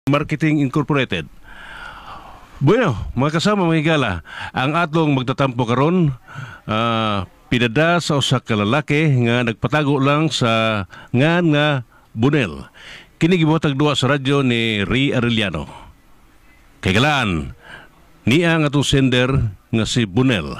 Marketing Incorporated. Bueno, mga kasama mga higala, ang atong magtatampo karon pidada sa usa ka lalaki nga nagpatago lang sa ngan nga Bunel. Kini gibuhatag duwa sa radyo ni Ray Arellano. Kay galaan niya ang atong sender nga si Bunel.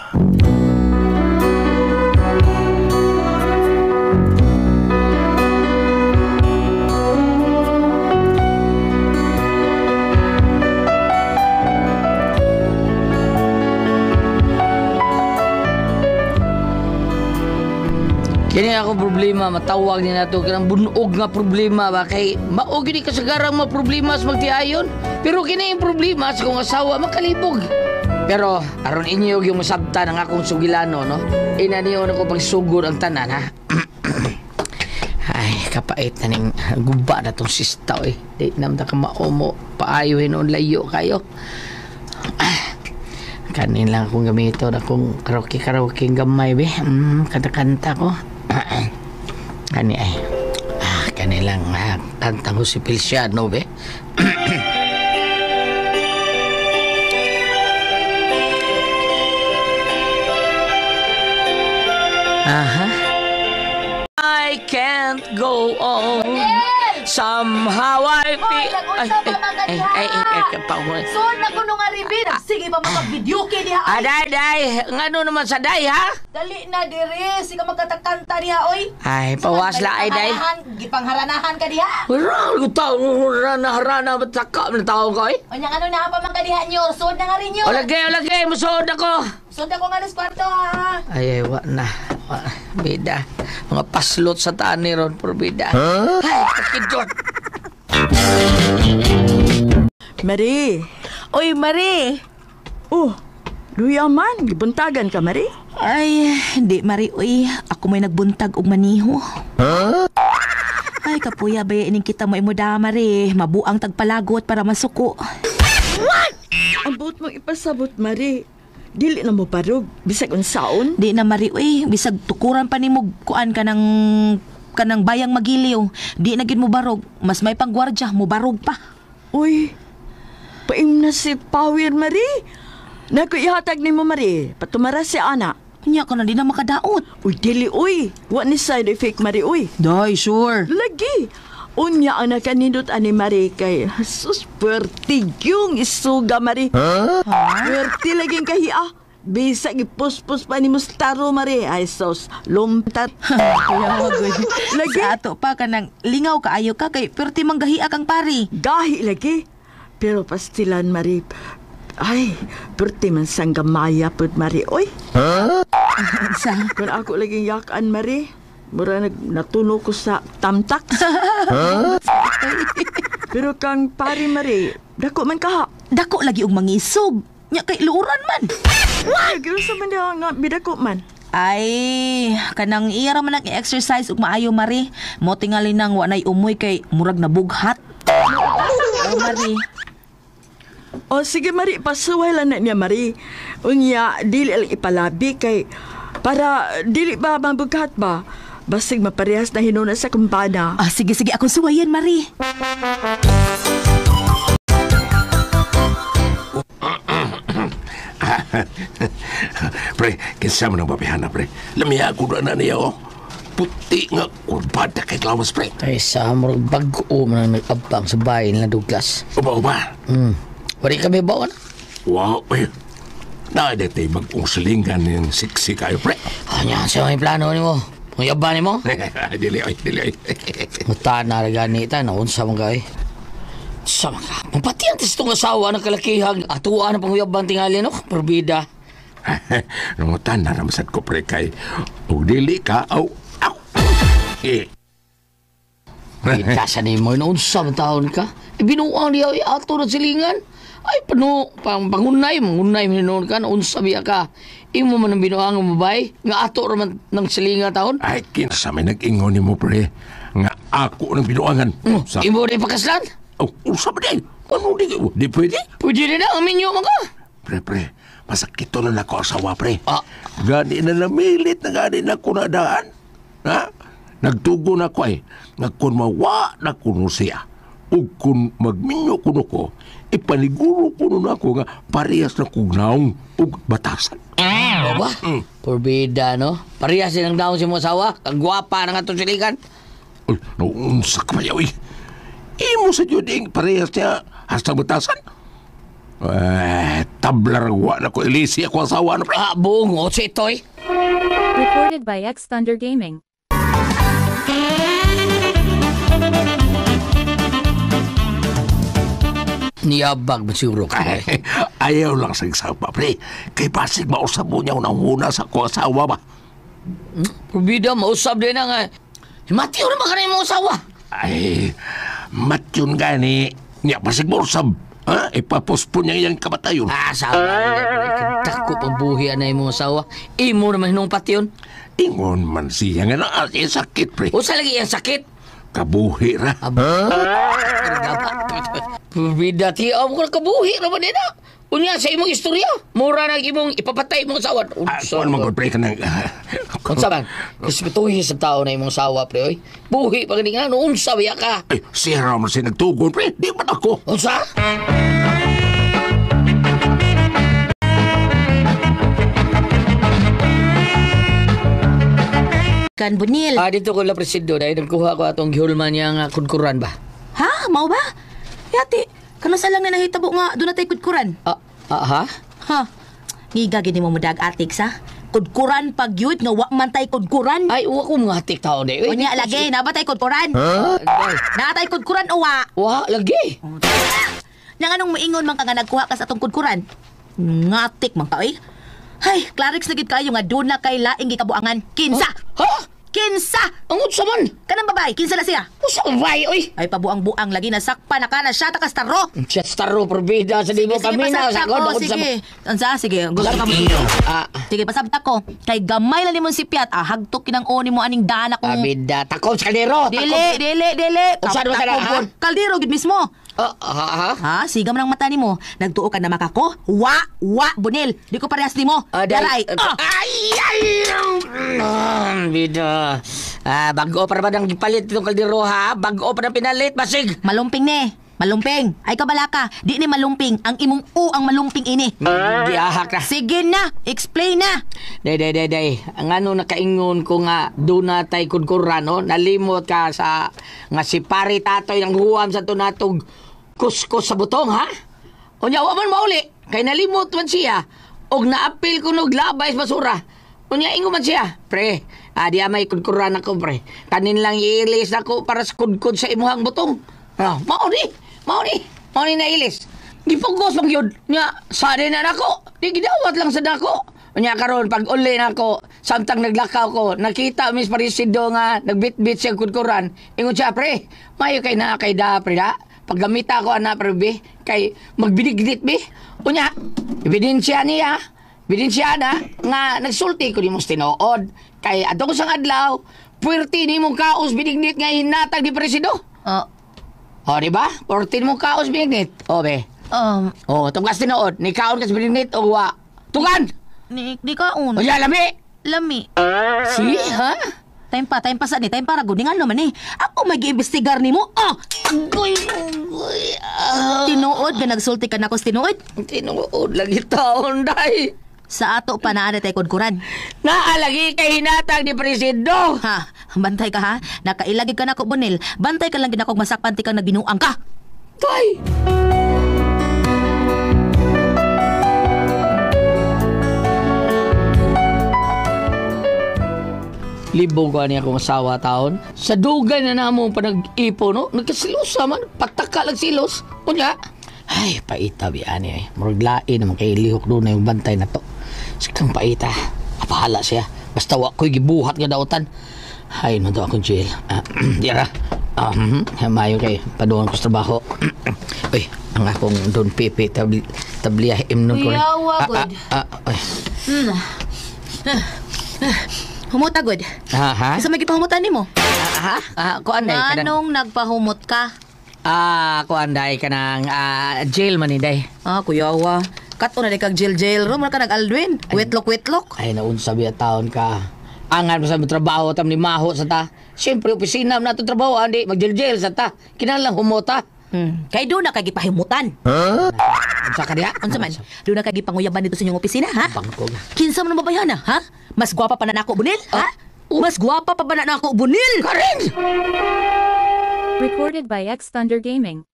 Kini ako problema, matawag ni nato kanang bunog nga problema ba kay mao gini kasagarang mga problema sa magtiayon. Pero kini yung problema sa kong asawa makalibog. Pero aron inyo yung masabtan ang akong sugilano, no? Ina niyo na ko pagsugod ang tanan, ha. Ay, kapait na ning guba na tong sista eh. Di namta ka maumo, paayo hinuon layo kayo. Kanin lang akong gamiton akong karaoke-karaoke gamay be. Kanta-kanta ko. Kani ay. Kani lang kanta ko si Feliciano be. Aha. I can't go on. Somehow I feel... Ay, ay, ay, ay, ay, Soon na kuno nga ribi. Sige pa makag-video kay diha. Aday, day. Ngano naman sa day, ha? Dali na dire. Sige magkatakanta diha, oy. Ay, pawas la, ay, day. Gipangharanahan ka diha. Wala, tao, harana, ba't saka na tao ka, eh? Unya, ano na pa man ka diha, nyor? Soon na nga rin, nyor. Olagay, olagay, musood ako. Soon ako nga kwarto, ha? Ay, ay, wa na. Wa, bida. Mga paslot sa tani ron, pero bida. Huh? Ay, pakidot. Mari. Oy, Mari. Oh, luya man. Gibuntagan ka, Mari? Ay, hindi, Mari. Uy, ako may nagbuntag og maniho. Huh? Ay, kapuya, ba ining kita mo imo da, Mari. Mabuang tagpalagot para masuko. What? Ang buot mong ipasabot, Mari. Dili na mo parog. Bisag unsaon? Di na, Mari. Uy, bisag tukuran pa nimo kuan ka ng bayang magiliw. Di na gid mo barog. Mas may panggwardya, mo barog pa. Uy, paim na si Power, Mari. Naku, ihatag ni mo, Mari. Patumara si Ana. Nya ka na, di na makadaot. Uy, dili, uy. Wa ni side effect, Mari, uy. Day, sure. Lagi. Unya ang nakanindot ani Mari kay sus, puwerte yung isuga, Mari. Huh? Puwerte laging kahia. Bisag ipuspos pa ni Mustaro, Mari. Ay, sus, lumtat. Lagi. Sa ato pa ka nang lingaw kaayo ka kay puwerte mang gahia kang pari. Gahi lagi. Pero pastilan, Mari. Ay, puwerte man sang gamaya pud, Mari. Oy. Huh? Sa? Kung ako laging yakan, Mari, mura natuno ko sa tamtak. Huh? Pero kang pari, Mari, dako man kaha. Dako lagi og mangisog. Nya kay luuran man. What? Ay, sa man nga bidako man. Ay, kanang iya ra man ang i-exercise ug maayo, Mari. Mo tingali nang wa nay umoy kay murag nabughat. Oh, Mari. O sige, Mari, pasuway lang na niya, Mari. Unya, dili lang ipalabi kay para dili ba mabughat ba? Basig maparehas na hinuna sa kumpana. Ah, sige, sige, akong suwayan, Mari. Pre, kinsa man ang babihana, pre. Lamiya ko na niya, oh. Puti nga kurbada kay lawas, pre. Ay, sa murag bag-o man ang nag-abang sa bahay nila, Douglas. Uba-uba. Wari kami baon? Wow, eh. Naadete mag-ong silingan yung siksi kayo, pre. Anya, sa may plano ni mo? Pangyaban ni mo? Dili, oy, dili, oy. Muta na rin ganita, naunsa man kayo. Sa mga, mapati ang testong asawa ng kalakihag. Atuan ang pangyaban tingali, no? Perbida. Nangutan na ramasad ko, pre, kay ug dili ka, aw, aw. Eh. Kita sa ni mo, naunsa man taon ka. Binuang niya, ay, ato na silingan. Ay, pano, pangunay, mangunay, minuon ka, naunsa biya ka. Imo man ang binuang ang babae, nga ato raman ng silingan taon. Ay, kinsa may nag-ingon ni mo, pre, nga ako ng binuangan. Sa... Imo rin pakaslan? Oh, unsa ba di? Ano di? Di pwede? Pwede rin na, aminyo man ka. Pre, pre, masakito na nako asawa, pre. Ah. Gani na namilit na gani na kunadaan. Ha? Nagtugo na ko ay, nga kun mawa na kuno siya. Ug kung magminyo kuno ko, ipaniguro kuno nako nga parehas na kog naong ug batasan. O ba? Porbida, no? Parehas silang daon si mo asawa. Kagwapa na nga itong siligan. Uy, naunsa ka pa yaw eh. Imo sa Diyod ing parehas niya hasta batasan. Eh, tablar wa na ko ilisi ako asawa na pre. Ah, bungo si Toy. Recorded by X Thunder Gaming. Niyabag ba siguro ka? Ay, ayaw lang sa isang pa, pre. Kay basig mausap mo niya unang-una sa ko asawa ba? Porbida, mausap din na nga. Matiyo naman ka na yung mga asawa. Ay, matyon gani. Niya basig mausap. Ha? Ipapospon niya iyang kamatayon. Ah, asawa. Dako pang buhi na yung mga asawa. Imo naman hinong patyon. Ingon man siya nga na ay, sakit, pre. Usa lagi ang sakit. Kabuhi ra. Porbida, tiyaw mo ka kabuhi naman din ah. Unya sa imong istorya, mura na imong ipapatay imong asawa. Ah, kuan man gud pre kanang. Unsa man? Respetuhin sa tao na imong asawa, pre, oy. Buhi pa gani nga, no, unsa ba ka? Ay, siya ra man siya nagtugon, pre. Di man ako. Unsa? Kan Bunil. Ah, dito ko la presido dahil nagkuha ko atong gihulman niya nga kudkuran ba. Ha? Mao ba? Yati, kanasa lang na nahitabo nga doon natay kudkuran. Ah, ah, ha? Ha? Ngiga gini mo mudag atik sa? Kudkuran pag yun, nga wa man tay kudkuran. Ay, uwa ko mga atik tao di. Uy, Unya lagi, nabatay kudkuran. Huh? Natay kudkuran uwa. Wa, lagi. Nang anong moingon man ka nga nagkuha ka sa atong kudkuran? Ngatik man ka, oy. Ay, Clarix na gid kayo nga doon na kay laing gikabuangan. Kinsa? Ha? Kinsa? Ang unsa man? Kanang babae, kinsa na siya? Unsa ang babae, oy? Ay, pabuang-buang lagi nasakpa na ka na siya takas taro. Siya staro porbida sa di mo Sige, paminaw pasabta sa ko. ko. Sige. Unsa? Sige, gusto ka mo. Ah, Sige, pasabta ko. Kay gamay lang nimong sipyat. Ah, hagtok kinang oni mo aning dana kung... abida takon sa kaldero. Dili, dili, dili. Unsa naman sana, ha? Kaldero, gid mismo. Ah, ha, ha? Ha? Siga man ang mata nimo. Nagtuo ka na makako? Wa, wa, Bunil. Di ko parehas nimo. Ah, Daray. Ah! Ay, ay! Bida. Ah, bago pa naman ang gipalit itong kaldero, ha? Bago pa na pinalit, basig! Malumping ni. Malumping. Ay kabalaka. Di ni malumping. Ang imong u ang malumping ini. Giahak na. Sige na. Explain na. Day, day, day, day. Ang ano nakaingon ko nga doon na tay kudkuran, no? Nalimot ka sa nga si pare tatoy ng huwam sa tunatog kuskos sa butong, ha? Unya, wa man mauli. Kay nalimot man siya. Og naapil ko nog labay sa basura. Unya, ingo man siya. Pre, di may kudkuran ako, pre. Kanin lang iilis ako para sa kudkud sa imuhang butong. Ah, mauni, mauni, mauni na ilis. Gipugos bang yun? Nya, sa na nako. Di gidawat lang sa dako. Unya karon pag uli nako, samtang naglakaw ko, nakita Miss Parisido nga nagbitbit siya kudkuran. Ingon siya, pre, mayo kay na kay da, pre da. Paggamita ko ana pre be, kay magbinignit be. Unya, ebidensya niya, ebidensya na nga nagsulti ko nimo sa tinuod. Kay adto ko sang adlaw, puwerti nimong kaos binignit nga hinatag ni presido. Oh, O, di ba? Puwerti nimong kaos binignit. O, be. O, tungkas tinuod, ni kaon kas binignit o wa. Tungan! Ni kaon. Unya, lami! Lami. Si, ha? Time pa sa ni, time pa ra gud. Ngano man eh. Ako mag-iimbestigar nimo. Ah! Agoy, agoy. Ah. Tinuod nga nagsulti ka nako sa tinuod. Tinuod lagi taon, day. Sa ato pa naa na tay kudkuran. Naalagi kay hinatag ni presido. Ha, bantay ka ha. Nakailagi ka nako Bunil. Bantay ka lang gid ako masakpan ti kang nagbinuang ka. Tay! Libog ko niya akong asawa taon. Sa dugay na namo panag-ipo, no? Nagkasilos man. Pataka lang silos. Unya. Ay, paita biyan eh. Murag lain naman kay lihok doon na yung bantay na to. Sikang paita. Apahala siya. Basta wa ko'y gibuhat nga dautan. Ay, no to akong jail. Ah, dira. Mayo kay paduan ko sa trabaho. Uy, ang akong Don Pepe tabliya imnon ko rin. Kuyawa, good. Ay. Humuta gud. Ha, ha? Isa may gipahumutan nimo. Ha? Kuan day ka nang... Anong nagpahumot ka? Kuan day ka nang jail man ni day. Ah, kuyawa. Kato na di kag jail-jail ro, mura ka nag-Aldwin. Wetlok-wetlok. Ay, naunsa biya taon ka. Angan mo sa trabaho tam ni Maho sa ta. Siyempre, opisina na itong trabaho, andi, mag-jail-jail sa ta. Kinahanglan humota. Kay doon na kay gipahimutan. Unsa ka diha? Unsa man? Doon na kay gipanguyaban dito sa inyong opisina, ha? Bangkog. Kinsa man mabayana, ha? Mas gwapa pa na nako Bunil, ha? Mas gwapa pa ba na nako Bunil? Karen! Recorded by X Thunder Gaming.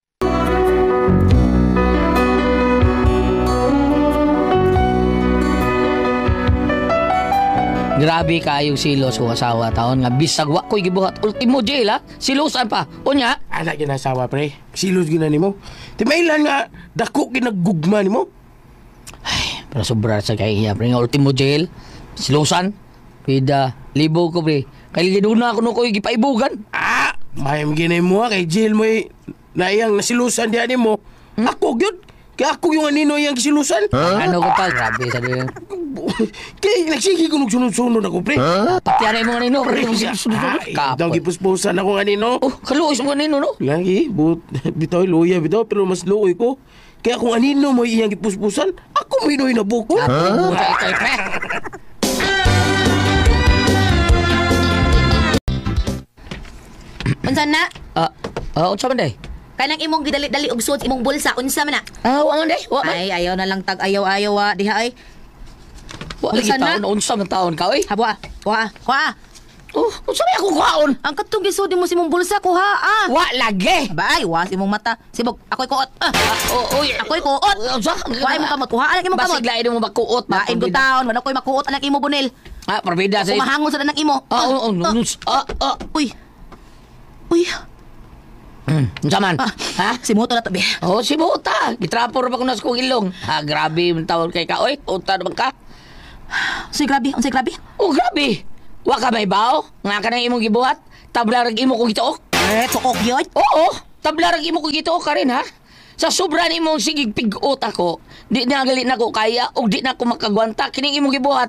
Grabe kaayong silos kong asawa taon nga bisag wa ko'y gibuhat ultimo jail ha. Silosan pa. Unya, Ana ginasawa pre. Silos gina nimo. Timailan nga dako ginaggugma nimo. pero sobra sa kay iya pre nga ultimo jail. Silosan. Pida libo ko pre. Kay giduna ko no ko'y gipaibugan. Ah, mayam ginay mo ha, kay jail mo eh. Naiyang nasilusan diha nimo. Ako gyud. Kay ako yung anino iyang gisilusan. Ano ko pa grabe sa diyan. Kay nagsige ko nagsunod-sunod ako pre. Pati ano mo nino pre. Ah, daw Kapon. gipuspusan ako anino. Oh, kaluoy sa mga nino no. Lagi, but, bitaw, luya, bitaw, pero mas luoy ko. Kaya kung anino mo iyang gipuspusan, ako mo inoy na buko. Huh? Ito, pre. Unsa na? Ah, unsa man day? Kanang imong gidali-dali og suot imong bulsa, unsa man na? Ah, wa man day. Wa man. Ay, ayaw na lang tag ayaw-ayaw ah, diha ay. Wa lagi Unsa na? taon, unsa man taon ka oy? Habwa, wa, wa. Oh, unsa may ako kuhaon? Ang katong gisud mo sa imong bulsa kuha ah. Wa lagi. Ba ay, wa sa imong mata. Sibog, ako'y kuot. Ah, Oh, oy. ako'y kuot. Unsa? Wa imong kamot, kuha anak imong kamot. Basig lain mo makuot. Lain ko taon, wala ko'y makuot anak imo Bunil. Ah, parbida sa Kumahangon sa anak imo. Ah, oh, oh, ah, ah. Uy. Uy. Unsa man? Ah, Ha? Si Moto na to, be. Oh, si Buta. Gitrapo ra ba ko na sa kong ilong. Ha, grabe man tawon kay ka. Oy, uta naman ka. Unsay grabe, unsay grabe. Oh, grabe. Wa ka may bao? Nga ka nang imong gibuhat? Tabla rag imo kong gituok? Eh, tuok yun. Oo, tabla rag imo kong gituok ka rin, ha? Sa sobra nimong sigig pigot ako, di na gali na ko kaya og di na ko makagwanta kining imong gibuhat.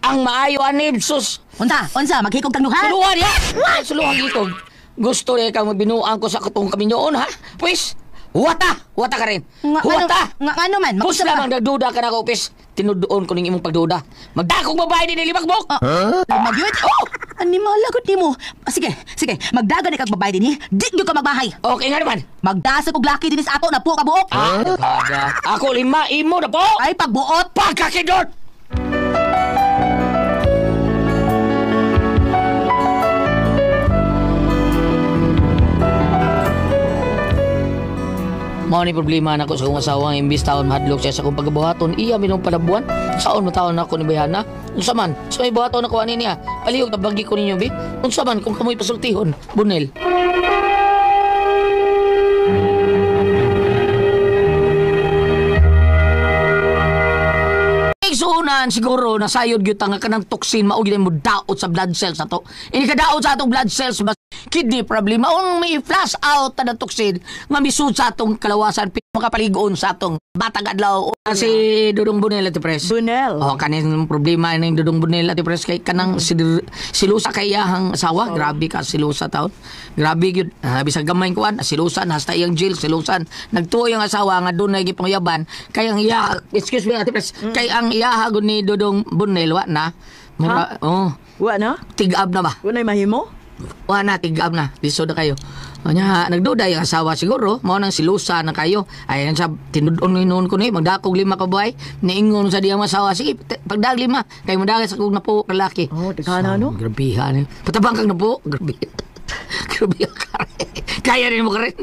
Ang maayo ani sus. Unsa, unsa, maghikog kang duha. Suluhan ya. Suluhan gikog. Gusto rin kang magbinuang ko sa katong kaminyoon ha? Pwes, wata, wata ka rin. Nga, Wata. ano, nga, ano man, Pus makusap ka. lamang nagduda ka na ko, pes. Tinudoon ko ning imong pagduda. Magdakong babae din nilimagbok. Ah, Lumag yun? Oh! Ani malagot nimo. Ah, sige, sige, magdagan ni kag babae dinhi. Di gyud ka magbahay. Okay nga naman. Magdasa kog laki dinhi sa ato na po ka buok. Ah, nagkada. Ako lima, imo na po. Ay pagbuot. Pagkakidot! Mao ni problema nako sa akong asawa nga imbis taon mahadlok siya sa akong pagabuhaton, iya minong palabuan. Saon mo taon nako ni Bayana? Unsa man? Sa may buhaton ako ani niya. Palihog tabagi ko ninyo bi. Unsa man kung kamoy pasultihon, Bunel. Igsuunan siguro nasayod gyud ta nga kanang toxin mao gyud mo daot sa blood cells ato. Ini ka daot sa atong blood cells mas kidney problem maong may flash out ta ng toxin nga misud sa atong kalawasan makapaligon sa atong batang adlaw. Si Dudong Bunel ati pres. Bunel. Oh, kaning problema ning Dudong Bunel ati pres kay kanang silusa kay iyahang asawa. Grabe ka silusa taon. Grabe gyud. Ah, bisag gamay kuan, silusan hasta iyang jail silusan. Nagtuo yung asawa nga dunay gipanguyaban kay ang iya, excuse me ati pres, kay ang iya gud ni Dudong Bunel wa na. Mura, oh, Wa na? tig-ab na ba? Wa na'y mahimo? Wa na, tig-ab na. Lisod na kayo. Nya, nagduda yung asawa siguro, mao nang silusa na kayo. Ayan sa tinud-on noon ko ni magdakog lima ka buhay. Niingon sa diyang asawa, sige, pagdag lima, kay modagan sa kong napo kalaki. Oh, daghan no? Grabihan. Eh. Patabang kang napo. Grabe. Grabe ka rin. Kaya rin mo ka rin.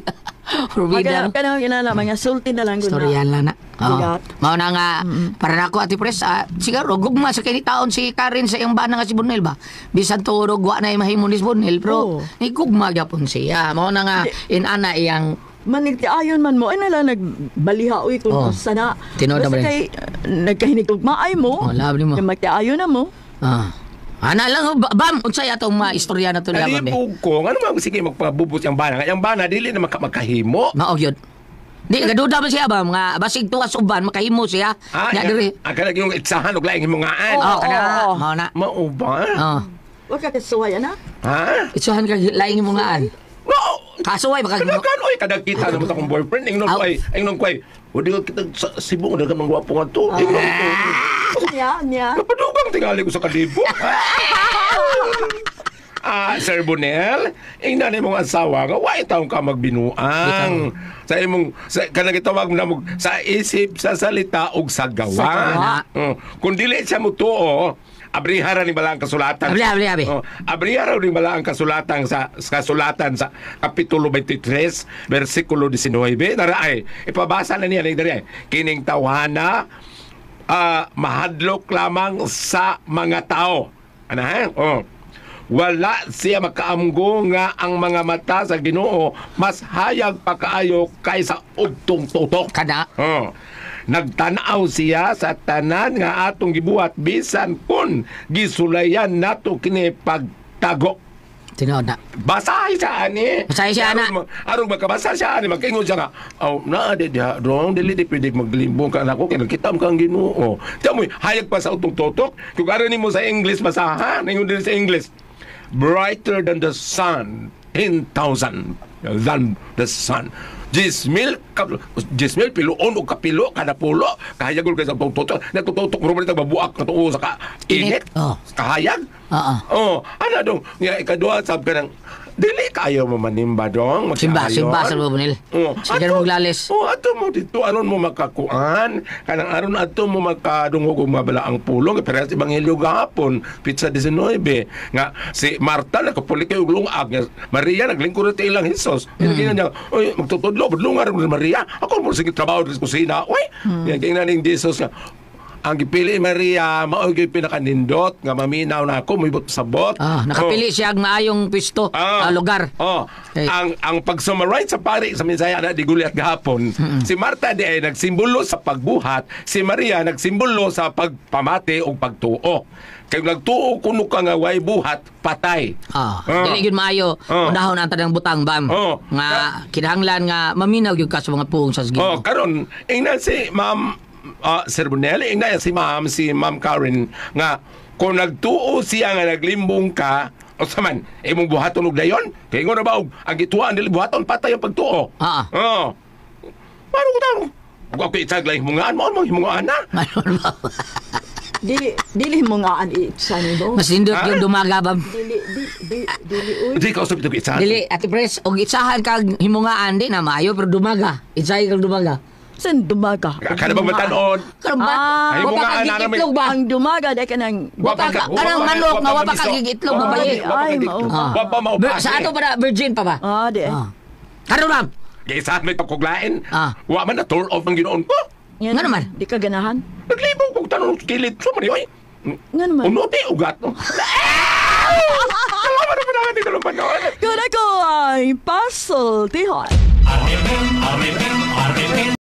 Probida. Pagka kanang inana mga sulti na lang gud na. Storyan lang na. Oo. Bigat. Mao na nga, para nako Ate Pres, siguro, gugma sa kini taon si Karen sa iyang bana nga si Bunel ba? Bisan turog, wa na mahimo ni Bunel, pero Oo. ni gugma gyapon siya. Mao na nga, inana iyang Manigtiayon man mo ay nala nagbaliha uy kung Oh. unsa na. Tinuod na Basta ba rin? kay nagkahinigugmaay mo. Oh, labi mo. Kay magtiayon na mo. Ana lang, bam, unsay atong mga istorya na to niya, bam, eh. Alibog ko, ano man sige magpabubot yung bana. Yung bana dili na magkahimo. Mao gyud. Di kaduda man siya ba mga basig tuwas uban makahimo siya. Ah, Nya diri. Ang kanag yung itsahan og laing himungaan. Oh, kana oo. mao na. Mao ba? Oh. Wa ka kasuway ana. Ha? Itsuhan ka laing himungaan. No. Kasuway baka Kadagan oy kadag kita naman akong boyfriend ingnon ko ay ingnon ko ay o di ka kita sa Cebu dagan mang gwapo nga to. Ingnon ko. Nya nya. Napadugang tingali ko sa kadibo. Sir Bonel, ingnan imong asawa nga wa taong ka magbinuang. Sa imong sa kanang gitawag na mo sa isip, sa salita ug sa gawa. Sa gawa. Kung dili siya mutuo, abrihara ni bala ang kasulatan. Abli, abli, abli. Oh, abrihara ni bala ang kasulatan sa kapitulo 23 versikulo 19. Nara ay ipabasa na niya ni diri. Kining tawhana mahadlok lamang sa mga tao. Ano ha? Oh. Wala siya makaamgo nga ang mga mata sa Ginoo mas hayag pa kaayo kaysa ugtong tutok. Kada. Oh. Nagtanaw siya sa tanan nga atong gibuhat bisan kun gisulayan nato kini pagtago. Tinuod na. Basahin siya ani. Basahin siya, ana. Aron makabasa siya ani magkaingon siya nga. Oh, naa di diha dong dili di pwede maglimbong ka nako kay nakita mo kang Ginoo. Tiyan mo hayag pa sa utong tutok. Kung aron nimo sa English basahan, ningon dili sa English. Brighter than the sun, 10,000 than the sun. 10,000 10,000 piluon o kapilo kada pulo kahayag kay sa utong tutok. Nagtutok mo rin mabuak katuo sa ka init. Oh. Kahayag. Oo. Oh, ano dong? Nga ikaduha sab ka ng dili kayo mo manimba dong. Simba, magkaayon. simba sa Bonel. Oh, Sige mo glalis. Oh, ato mo dito aron mo makakuan, kanang aron ato mo makadungog og mabala ang pulong pero sa ebanghelyo gahapon, pizza 19 nga si Marta nagkapulit kay og lungag, nga Maria naglingkod sa ilang Hesus. Mm. Niya, oy magtutudlo budlungar mo ni Maria. Ako mo sige trabaho sa kusina. Oy, mm. Yan ning Jesus nga ang gipili Maria mao gyud pinakanindot nga maminaw na ako moibot sa bot. Nakapili siya ang maayong pisto, lugar. Oh. Okay. Ang pag-summarize sa pari sa mensahe na di Goliath gahapon, si Marta di ay nagsimbolo sa pagbuhat, si Maria nagsimbolo sa pagpamati o pagtuo. Kay nagtuo kuno ka nga way buhat, patay. Dili gyud maayo. Unahon ang tanang butang bam. Nga kinahanglan nga maminaw gyud ka sa mga puong sa Ginoo. Oh, karon ingnan si Ma'am Sir Bonel, ingnan si Ma'am Karen nga kung nagtuo siya nga naglimbong ka, o sa man, imong buhaton og dayon, kay ingon na ba og ang gituan dili buhaton patay ang pagtuo. Oh. Maro ko tawo. Ako itag lang himungaan mo, mo himungaan na. Dili mo nga an itsa ni bo. Mas nindot yung dumaga bam. Dili dili uy. Di ka usab ito itsa. Dili Ate Pres, og itsahan kag himungaan di na maayo pero dumaga. Itsahay kag dumaga. San dumaga? Kada bang matanon? Karon ba? Ay, Wa pa himungaan kag na namin. itlog ba? Ang dumaga di ka nang Wa pa ka kanang manok nga wa pa kag itlog ba bayi? Ay, mao. Wa pa mao. Sa ato pa na virgin pa ba? Di. Karon ma'am. Kaysa may pagkuglain. Wa man na tour off ang Ginoon ko. Nga naman. Di ka ganahan? Naglibog kog tanong kilid so man oy. Nga naman. Uno di ugat. Salamat na pinakan dito ng panahon. Kada ko ay pasultihan. Amin, amin,